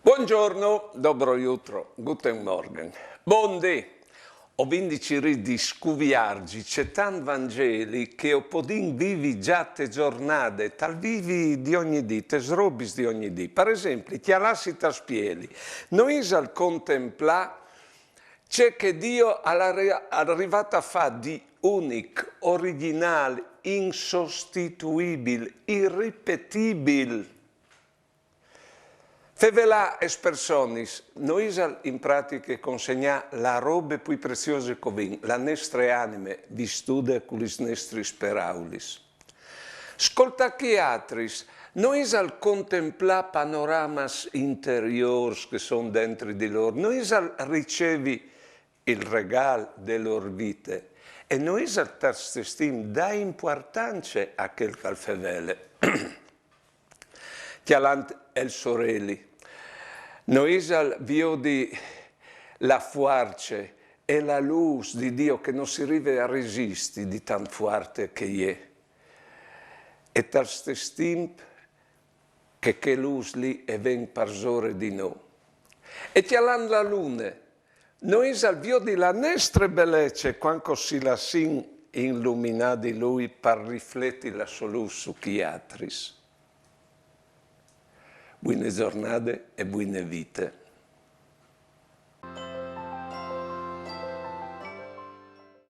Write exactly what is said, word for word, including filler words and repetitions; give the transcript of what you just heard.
Buongiorno, dobro jutro, guten Morgen. Bundì. O vin di cirî di scuviarzi cetant Vangeli che o podìn vivi za te zornade, tal vivi di ogni dì, tes robis di ogni dì. Par esempli, cjalâsi tal spieli, no isal contemplâ ce che Dio al è rivât a fâ di unic, origjinâl, insostituibil, iripetibil. Fevelâ lis personis no isal in pratiche consegnâ la robe plui preziose che o vin, la nestre anime, vistude cu lis nestris peraulis. Scoltâ chei altris no isal contemplâ panoramis interiôrs che a son dentri di lôr, no isal ricevi il regâl de lôr vite e no isal tal stes timp dâ impuartance a chel che al fevele. Cjalant il soreli, no isal viodi la fuarce e la lûs di Dio che no si rive a resisti di tant fuarte che e je. E tal stes timp che chê lûs li e ven parsore di nô. E cjalant la lune, no isal viodi la nestre belece cuant che si lassìn iluminâ di lui par rifleti la sô lûs su chei altris. Buine zornade e buine vite.